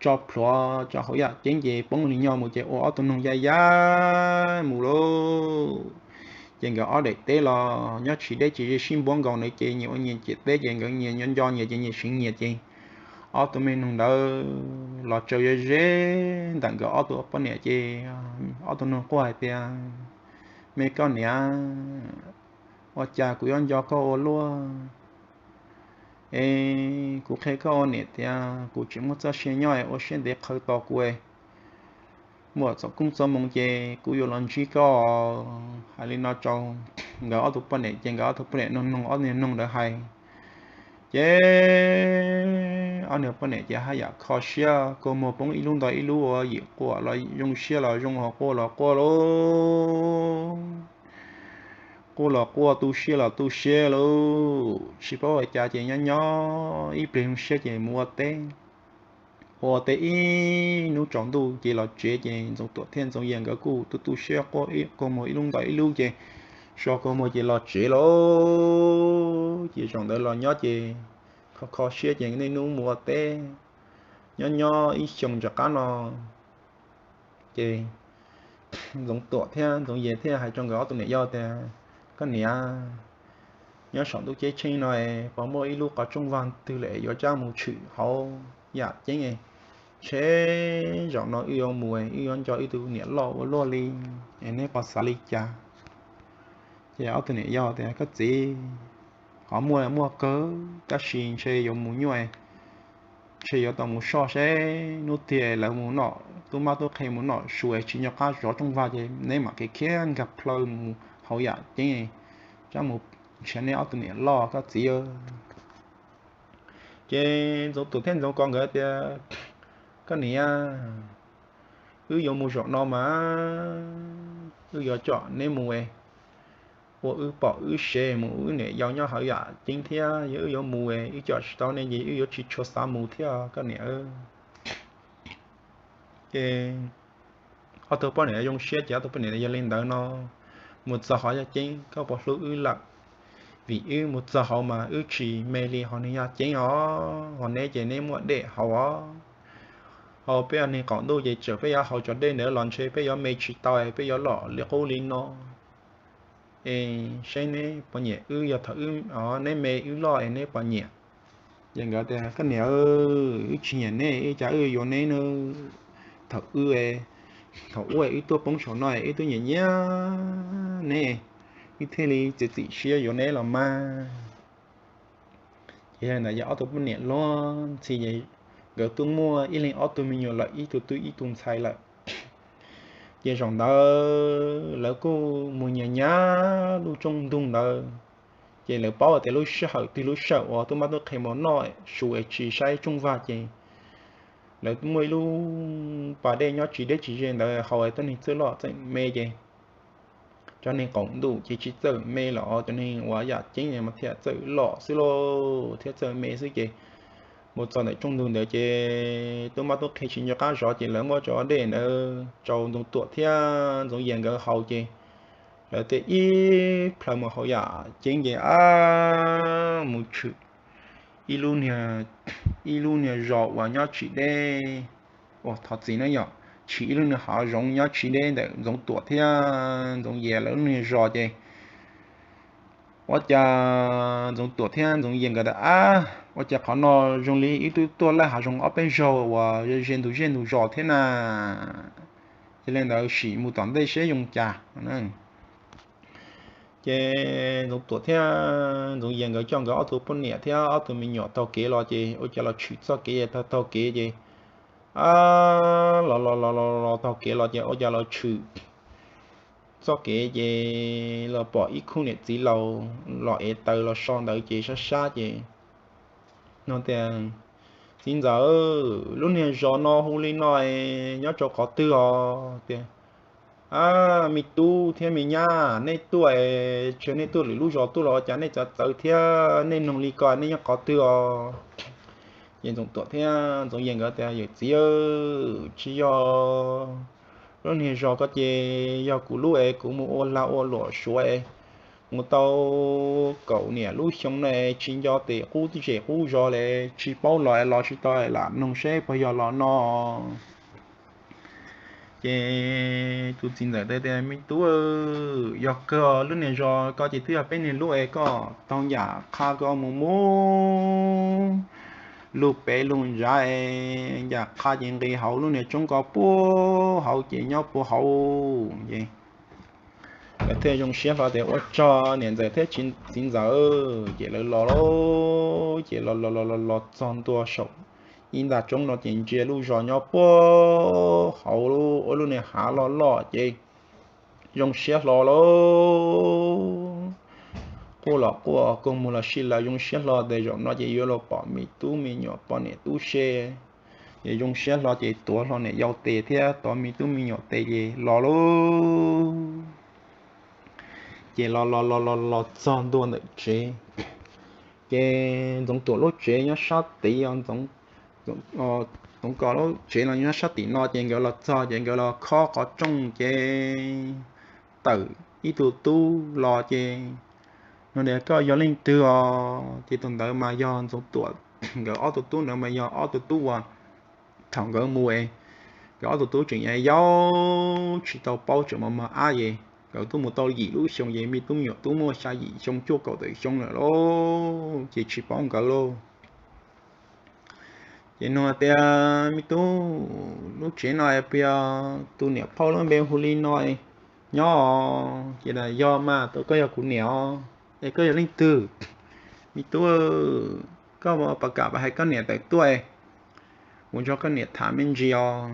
Tso plhuav rau hauv yaj ceeb ces poob li nyo mus ces ua ob tug noog ya ya mus lauj. Ces nkawd ob daim teb los nyob tsis deb tsis ze sib npuab nkaus ntawd ces nyias ua nyias ciam teb ces nkawd nyias nco nco nyias ces nyias seev nyias ces ob tug me noog ntawd los tsaws ze ze ntawm nkawd ob tug poj niam ces ob tug noog quaj hais tias, Me koj niam, ua cas kuv yuav nco koj ua luaj? Es kuv qhia koj ua niam tias kuv tseem muaj txoj sia nyob es ua siab ntev qhawv tos kuv, muaj txoj koob txoj moo ces kuv yuav los ntsib koj. Hais li no rau nkawd ob tug poj niam ces nkawd ob tug poj niam noog noog ob niag noog ntawd hais ces ob niag poj niam ces haj yam kho siab, kua muag poob ib lub nto ib lub, ua yim quaj los zoo siab los zoo, ho quaj los quaj lauj, quaj los quaj, tu siab los tu siab lauj, tsis paub ua cas ces nyob nyob ib pliag zoo siab ces mus ua teb. Ua teb ib hnub tsaus ntuj ces los tsev, ces Ntxoov Tuam thiab Ntxoov Yias nkawd kuj tu tu siab, quaj ib, kua muag ib lub nto ib lub ces so kua muag ces los tsev lauj. Ces zaum ntawd los nyob ces kho kho siab ces niaj hnub mus ua teb. Nyob nyob ib xyoos tom qab no ces Ntxoov Tuam thiab Ntxoov Yias thiaj hais rau nkawd ob tug niam yau tias, Koj niam, nyob saum ntuj ceeb tsheej no puas muaj ib lub qhov rooj vag twg lawm yuav rov mus tshwm hauv yam ceeb, ntshe zaum no wb yuav mus, wb yuav nco wb tus niam loj ua luaj li, es neb puas xav li cas? Ces ob tug niam yau tias, Koj txiv, qhov muaj muaj kawg, tab sis ntshe yuav mus nyuaj, ntshe yuav tau mus soj seb hnub twg lawv mus noj, tub mab tub qhe mus noj su es tsis nco qab zov rooj vag ces neb mam khiav khiav nkag plaws mus hauv yam ceeb, rov mus nrhiav neb ob tug niam loj, koj txiv. Ces Ntxoov Tuam thiab Ntxoov Kos nkawd tias, Koj niam, wb yuav mus zaum no mas wb yuav coj neb mus ua wb pom wb sev, mus ua wb niam yau nyob hauv yam ceeb thiab. Yog wb yuav mus, wb coj tsis tau nej ces wb yuav tsis tshua xav mus thiab, koj niam. Ces ob tug poj niam zoo siab ces ob tug poj niam, Yog li ntawd no mus txog hauv yam ceeb koj puas hlub wb lawm? Vim wb mus txog hauv mas wb tsis me li hauv niag yam ceeb os, hos neb ces neb muaj dej haus os. Hauv peb niag qaum ntuj ces txawm peb yuav haus cov dej ntawd los ntshe peb yuav me tsis tau, peb yuav loj li qub li no. Es seb neb puas nyiam wb, yog thaum wb, neb me wb loj es neb puas nyiam? Ces nkawd tias, Koj niam, wb tsis nyiam neb, wb cas wb yuav neb ne? Thaum wb, thaum ub wb tuaj poob saum no wb twb nyiam nyiam neb, wb thiaj li txiav txim siab yuav neb los mas. Ces yog li ntawd yog ob tug poj niam luag ntxhi, nkawd twb muaj ib leeg ob tug me nyuam lawm, ib tug tub ib tug ntxhais lawm. Ces zaum ntawd lawv kuj mus nyias nyias lub rooj ntug ntawd. Ces lawv paub tias lub sij hawm twg lub sij hawm uas tub mab tub qhe mus noj su es tsis saib rooj vag ces lawv muaj ib lub pas dej nyob tsis deb tsis ze ntawd haus, tuab neeg txawj loj txawj me ces cov neeg qaum ntuj ces tsis txawj me los cov neeg uas yam ceeb mas thiaj txawj loj xwb lauj, thiaj txawj me xwb. Ces mus txog ntawm rooj ntug ntawd ces tub mab tub qhe tsis nco qab zov ces lawv muab cov dej ntawd rau Ntxoov Tuam thiab Ntxoov Yias nkawd haus ces lawv thiaj ib plhaw mus hauv yam ceeb ces ab mus tshwm ib lub niag, ib lub niag zos uas nyob tsis deb, uas thov txim na yom, tshwm ib lub niag hav zoov nyob tsis deb ntawm Ntxoov Tuam thiab Ntxoov Yias lawv lub niag zos ces ua cas Ntxoov Tuam thiab Ntxoov Yias nkawd tias, Ab, ua cas qhov no zoo li wb twb tuaj laij hav zoov ob peb zaug uas ze ntug zej ntug zos thiab na. Yog li ntawd sim mus tom ntej seb zoo cas. Ces Ntxoov Tuam thiab Ntxoov Yias nkawd coj nkawd ob tug poj niam thiab ob tug me nyuam taug kev los ces ua cas los tshwm txoj kev, taug taug kev ces los los los los taug kev los ces ua cas los tshwm txoj kev ces los pom ib khub niam txiv laus los ev taws los so ntawd ces sab sab ces no tias, Txiv ntxawm, lub niag zos no hu li no nyob rau qhov twg os? Tias, Ab, me tub thiab me nyab, nej tuaj, tsis yog nej tuaj lwm lub zos tuaj los cas nej txawv txawv thiab, nej noog li ko nej nyob qhov twg os? Ces Ntxoov Tuam thiab Ntxoov Yias nkawd tias, Yawm txiv, tsis yog lub niag zos ko ces yog kuv lub es kuv mus ua lag ua luam suav es mus tau kaum niam lub xyoo no es tsis nco tes qub zej qub zos li, tsis paub los es los tsis tau, lam noog seb puas yog los no. Ces tus txiv ntxawm teb tias, Me tub, yog kawg lub niag zos ko ces twb yog peb niag lub es koj taug yam qha ko mus mus lug pem lug ntsav es yam qha ces nqis hauv lub niag roob ko puag hauv ces nyob puag hauv. Ces lawv thiaj zoo siab hlo tias, Ua tsaug niam ntxawm thiab txiv ntxawm. Ces lawv los lauj, ces los los los los los txog ntua saum ib nta roob no ces ntsia lub zos nyob puag hauv ua lub niag hav loj loj ces zoo siab hlo lauj. quaj los quaj, kua muag los sib laws, zoo siab hlo tias zaum no ces yuav los pom me tub me nyuam poj niam tub se. Ces zoo siab hlo ces tuav hlo niam yau tes thiab tuav me tub me nyuam tes ces los lauj. Ces los los los los los txog ntua ntawm tsev, ces Ntxoov Tuam lub tsev nyob sab tid os, Ntxoov Kos lub tsev no nyob sab tim no, ces nkawd los txog ces nkawd los khob qhov rooj ces tawm ib tug tub los ces nug tias, Koj yog leej twg os? Ces tus ntawd mas yog Ntxoov Tuam, nkawd ob tug tub ntawd mas yog ob tug tub uas thaum nkawd mus es nkawd ob tug tub tseem yau yau tsis tau paub, tseem mos mos ab es nkawd twb mus tau yim lub xyoo ces me tub me nyuam twb muaj xya yim xyoo cuaj kaum tawm xyoo lawm lauj, ces tsis paub nkawd lauj. Ces nug tias, Me tub, lub tsev no puas yog tus niam phauj lub npe hu li no nyob os? Ces, Yog mas, tus koj yog kuv niam os, es koj yog leej twg? Me tub, koj puas kam hais koj niam tawm tuaj, kuv nrog koj niam tham me ntsis os.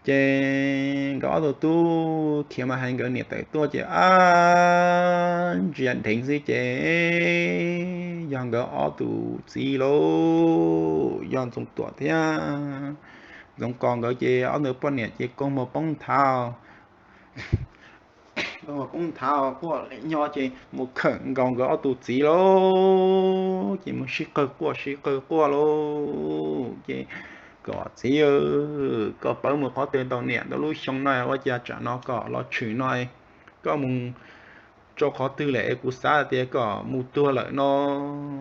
Ces nkawd ob tug tub khiav mas hais nkawd niam tawm tuaj ces ab ntsia dheev xwb ces yog nkawd ob tus txiv lauj, yog Ntxoov Tuam thiab Ntxoov Kos nkawd ces ob ntawd poj niam ces kua muag poob nthav, kua muag poob nthav quaj li nyob ces mus khawm nkaus nkawd ob tus txiv lauj, ces mus sib qawg quaj sib qawg quaj lauj. Ces kom txiv, koj pawv mus qhov twg tau niam ntau lub xyoo no ua cas tsam no kom los tshwm no, koj mus rau qhov twg lawm es kuv xav tias kom mus tuag lawm no,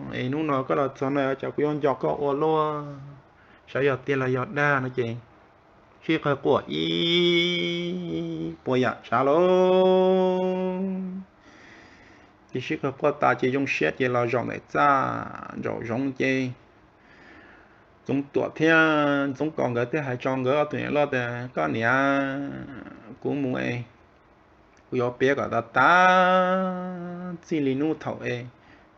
es hnub no koj los txog no cas kuv yuav nco koj ua luaj, sav yog tiag los yog dag no ces sib qawg quaj ib puas yam tsav lauj. Ces sib qawg quaj tas ces zoo siab ces los zaum ntawm txaj zaum zoov ces Ntxoov Tuam thiab Ntxoov Kos nkawd thiaj hais tso nkawd ob tug niam loj tias, Koj niam, kuv mus es kuv yuav piav kom tas tas txij li hnub thaum es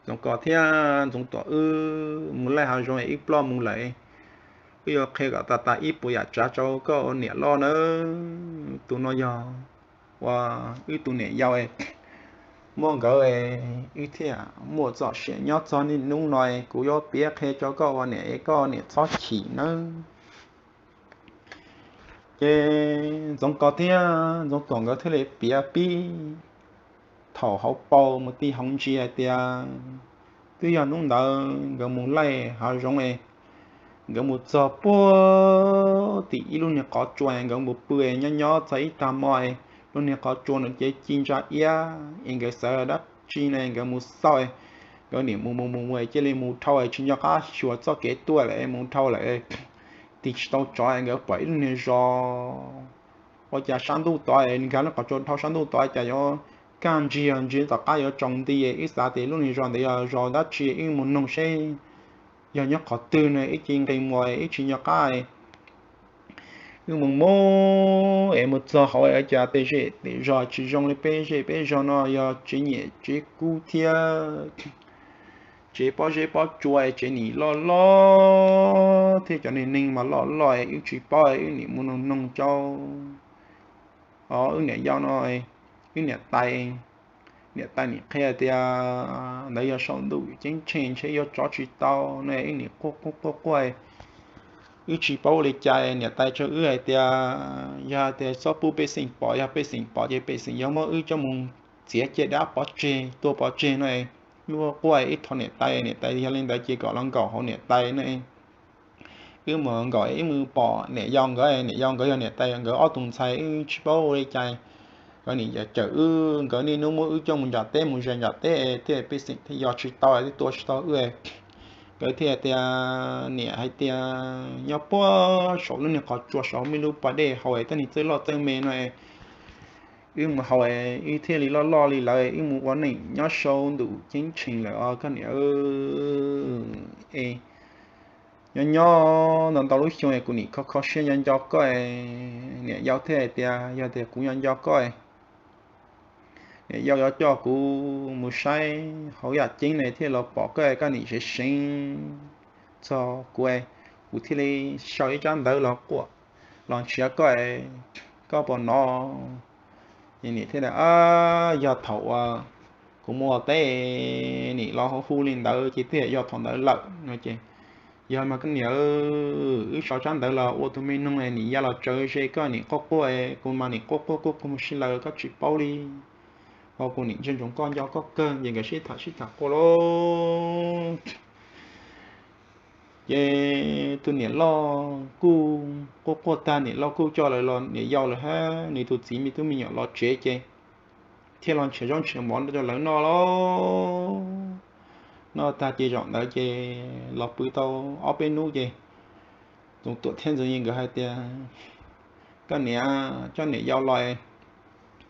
Ntxoov Kos thiab Ntxoov Tuam wb mus laij hav zoov es wb ploj mus lawm, wb yuav qhia kom tas tas ib puas yam tsav rau koj ua niam loj nawb. Tus no yog ua wb tus niam yau, muaj nkawd wb thiaj muaj txoj sia nyob txog niaj hnub no, kuv yuav piav qhia rau koj ua niam es koj niam txhob chim nawb. Ces Ntxoov Kos thiab Ntxoov Tuam nkawd thiaj li piav pib thaum hauv paus mus ti hauv ntsis hais tias twb yog hnub ntawd nkawd mus laij hav zoov es nkawd mus txog puag tim ib lub niag qhov tsua, nkawd mus pw nyob nyob txog ib tag hmo, lub niag qhov tsua ntawd ces ci ntsa iab es nkawd xav dab tsi ne nkawd mus xauj, nkawd niam mus mus mus mus cia li mus dhau tsis nco qab xyuas txoj kev tuaj lawm, mus dhau lawm tig tsis tau tsov, nkawd pom ib lub niag zos ua cas sab ntuj tod nkag lub qhov tsua dhau sab ntuj tod cas yuav kaj ntsig ntsis tom qab yuav tsaus nti, wb xav tias lub niag zos ntawd yog zos dab tsi, wb mus noog seb yog nyob qhov twg no, wb cia nqis mus wb tsis nco qab. Wb mus mus es mus txog hauv cas tej zej tej zos tsis zoo li peb zej peb zos no, yog tsev nyiaj tsev kub thiab tsev pob zeb pob tsua, tsev nim loj loj thiab cov niag neeg mas loj loj, wb tsis paub, wb niam mus noog noog rau wb niam yau no, wb niam tais, niam tais nim qhia tias ntawd yog saum ntuj ceeb tsheej ntshe yuav tsov tsis tau no, wb nim quaj quaj quaj quaj, wb tsis paub ua li cas, niam tais tsawv wb hais tias yog tias txhob pub pej xeem pom, yog pej xeem pom ces pej xeem yuav muab wb coj mus txiav cia dab pov tseg tua pov tseg no. Wb quaj ib thov niam tais, niam tais yog li ntawd ces kom los nkaum hauv niam tais no. Wb mus nkaum wb mus pom niam yau nkawd, niam yau nkawd yog niam tais nkawd ob tus ntxhais, wb tsis paub ua li cas, nkawd nim cawm wb, nkawd niaj hnub muab wb coj mus nram teb mus zais nram teb thiaj pej xeem thiaj yos tsis tau thiaj tua tsis tau wb. Nkawd thiaj tias, niam hais tias nyob puag saum lub niag qhov tsua saum me lub pas dej haus tab nim txawj loj txawj me no, wb mus haus wb thiaj li loj loj li lawv, wb mus ua neej nyob saum ntuj ceeb tsheej lawm os koj niam. Es nyob nyob ntau ntau lub xyoo kuv nim kho kho siab nco nco koj. Niam yau thiaj hais tias yog tias kuv nco nco koj, niam yau yuav coj kuv mus saib hauv yaj ceeb ne thiaj los pom koj, koj nim seev seev txog kuv, kuv thiaj li sau ib tsab ntawv los quaj los nrhiav koj, koj puas hnov? Ces niam thiaj tias, yog thaum uas kuv mus ua teb, nim los hu hu li ntawd ces twb yog thaum ntawd lawm no ces, yog mas koj niam, wb sau tsab ntawv los ua tus me noog, nim ya los tsawv ze koj, nim quaj quaj, kuv mas nim quaj quaj quaj quaj mus sib laws koj tsis paub li. Ho kuv nim ntsia ntsoov koj nco koj kawg. Ces nkawd sib tham sib tham quaj lauj. Ces tus niam loj kuj quaj quaj tag, niam loj kuj coj lawv los, niam yau lawv hab nws tus txiv me tub me nyuam los tsev ces thiaj los nrhiav zaub nrhiav mov rau lawv noj lauj. Noj tag ces zaum ntawd ces los pw tau ob peb hnub ces Ntxoov Tuam thiab Ntxoov Yias nkawd hais tias, koj niam, coj niam yau los,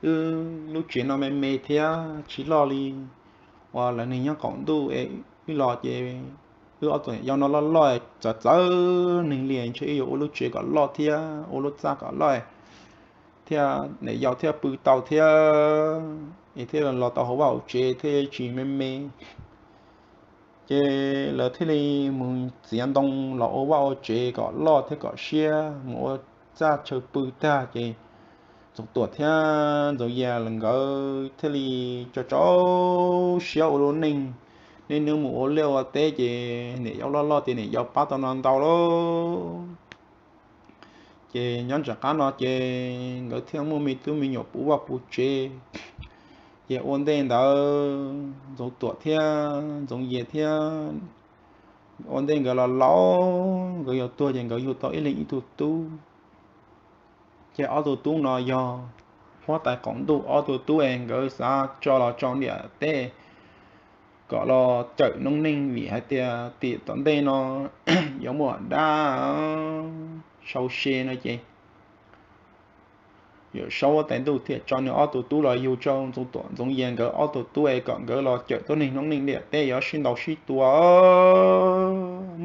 wb lub tsev no me me thiab tsis loj li, uas lawv neeg nyob qaum ntuj es wb los ces wb ob tug niam yau no loj loj txawv txawv neeg li, ntshe wb yuav ua lub tsev kom loj thiab ua lub txaj kom loj thiab niam yau thiaj pw tau thiab, es thiaj los tau hauv vaj hauv tsev thiaj tsis me me. Ces lawv thiaj li mus txiav ntoo los ua vaj ua tsev kom loj thiab kom siab, mus ua txaj chaw pw tag ces Ntxoov Tuam thiab Ntxoov Yias nkawd thiaj li tso tso siab ua lub neej. Niaj hnub mus ua liaj ua teb ces niam yau loj loj tias niam yau pab tau no ntau lauj. Ces nyob nram qab no ces nkawd thiaj muaj me tub me nyuam puv vaj puv tsev. Ces ua ntej ntawd Ntxoov Tuam thiab Ntxoov Yias thiab ua ntej nkawd los laus, nkawd yuav tuag ces nkawd yug tau ib leeg ib tug tub. Ces ob tug tub no yog huab tais qaum ntuj ob tug tub es nkawd xav tso los tso ntiam teb kom los cawm noob neej, vim hais tias tim tom ntej no yuav muaj dab sau se no ces Yawm Saub huab tais ntuj thiaj tso nws ob tug tub los yug rau Ntxoov Tuam Ntxoov Yias nkawd ob tug tub es kom nkawd los cawm tuab neeg noob neej ntiam teb yuav sib ntaus sib tua,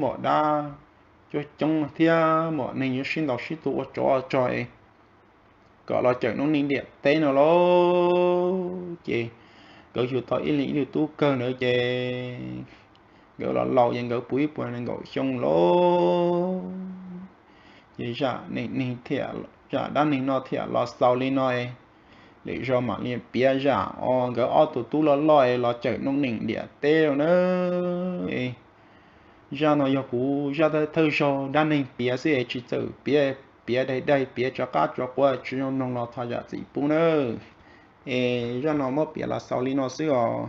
muaj dab coob coob thiab muaj neeg yuav sib ntaus sib tua ua tsov ua rog es kom los cawm noob neej ntiam teb no lauj. Ces nkawd yug tau ib leeg ib tug tub kawg ntawd ces nkawd los laus ces nkawd puv ib puas nees nkaum xyoo lauj. Ces zaj neeg thiaj, zaj dab neeg no thiaj los xaus li no es, lwm zaus mam li piav zaj os nkawd ob tug tub loj loj es los cawm noob neej ntiam teb na. Zaj no yog kuv zaj thawj zaug dab neeg piav xwb es tsis txawm piav, piav daig daig piav rov qab rov quav tsis zoo mloog los thov zam txim pub nawb. Es zaj no muab piav los xaus li no xwb os.